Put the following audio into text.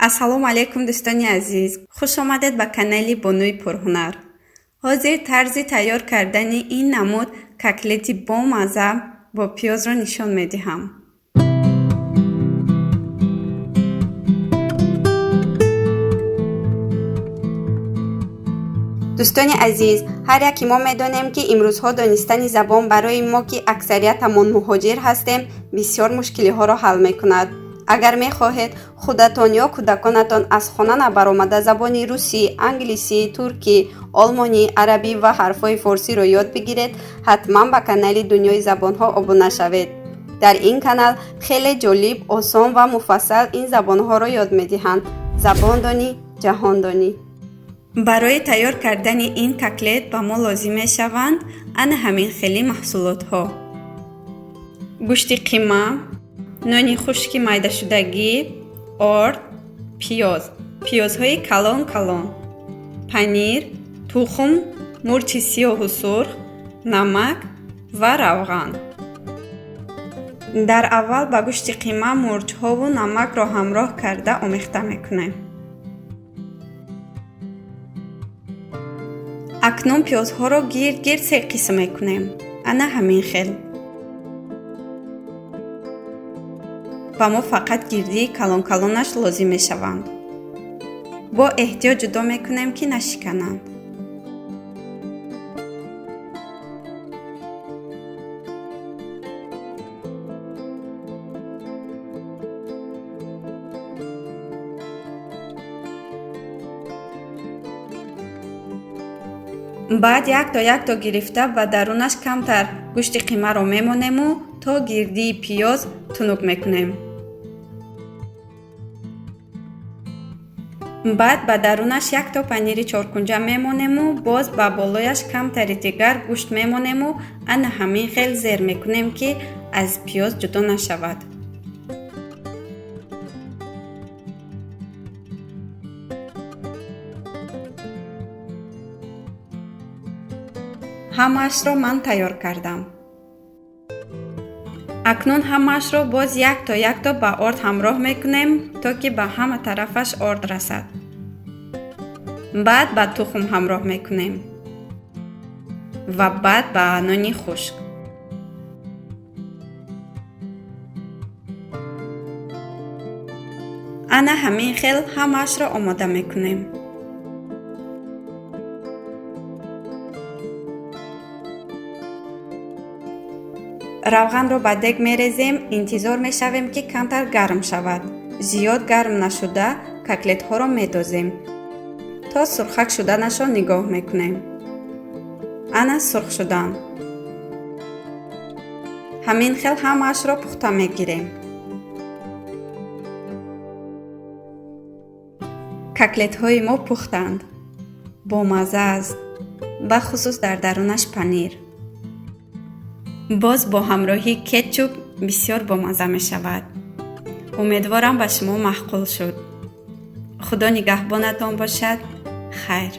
Ассалому алайкум, дӯстони азиз. Хуш омадед ба канали Бонуи Пурҳунар. Ҳозир тарзи тайёр кардани ин намуд котлети бомазза бо пиёзро нишон медиҳам. Дӯстони азиз, ҳар яке мо медонем, ки имрӯзҳо донистани забон барои мо, ки аксариятамон муҳоҷир ҳастем, бисёр мушкилиҳоро ҳал мекунад. Агар мехоҳед худатон ё кӯдаконатон аз хона набаромада забони русӣ, англисӣ, туркӣ, олмонӣ, арабӣ ва ҳарфҳои форсиро ёд бигиред, ҳатман ба канали Дунёи забонҳо обуна шавед. Дар ин канал хеле ҷолиб, осон ва муфассал ин забонҳоро ёд медиҳанд. Забондонӣ, ҷаҳондонӣ. Барои тайёр кардани ин котлет ба мо лозим мешаванд ана ҳамин хели маҳсулотҳо: гӯшти қима, нони хушки майдашудагӣ, орд, пиёз, пиёзҳои калон калон, панир, тухм, мурчи сиёҳу сурх, намак ва равған. Дар аввал ба гӯшти қима мурчҳову намакро ҳамроҳ карда омехта мекунем. Акнун пиёзҳоро гирд гирд се қисм мекунем. Ана ҳамин хел. Ба мо фақат гирдии калон-калонаш лозим мешаванд. Бо эҳтиёт ҷудо мекунем, ки нашикананд. Баъд якто якто гирифта ба дарунаш камтар гӯшти қимаро мемонему то гирдии пиёз тунук мекунем. Баъд ба дарунаш якто панири чоркунҷа мемонему боз ба болояш камтари дигар гӯшт мемонему ана ҳамин хел зер мекунем, ки аз пиёз ҷудо нашавад. Ҳамаашро ман тайёр кардам. Акнун ҳамаашро боз якто якто ба орд ҳамроҳ мекунем, то ки ба ҳама тарафаш орд расад. Баъд ба тухм ҳамроҳ мекунем ва баъд ба нони хушк. Ана ҳамин хел ҳамаашро омода мекунем. Равғанро ба дег мерезем, интизор мешавем, ки камтар гарм шавад. Зиёд гарм нашуда котлетҳоро медозем. То сурхак шуданашон нигоҳ мекунем. Ана сурх шудан. Ҳамин хел ҳамаашро пухта мегирем. Котлетҳои мо пухтанд. Бомазза аст, бахусус дар дарунаш панир. Боз бо ҳамроҳии кетчуп бисёр бомазза мешавад. Умедворам, ба шумо маъқул шуд. Худо нигаҳбонатон бошад. Хайр.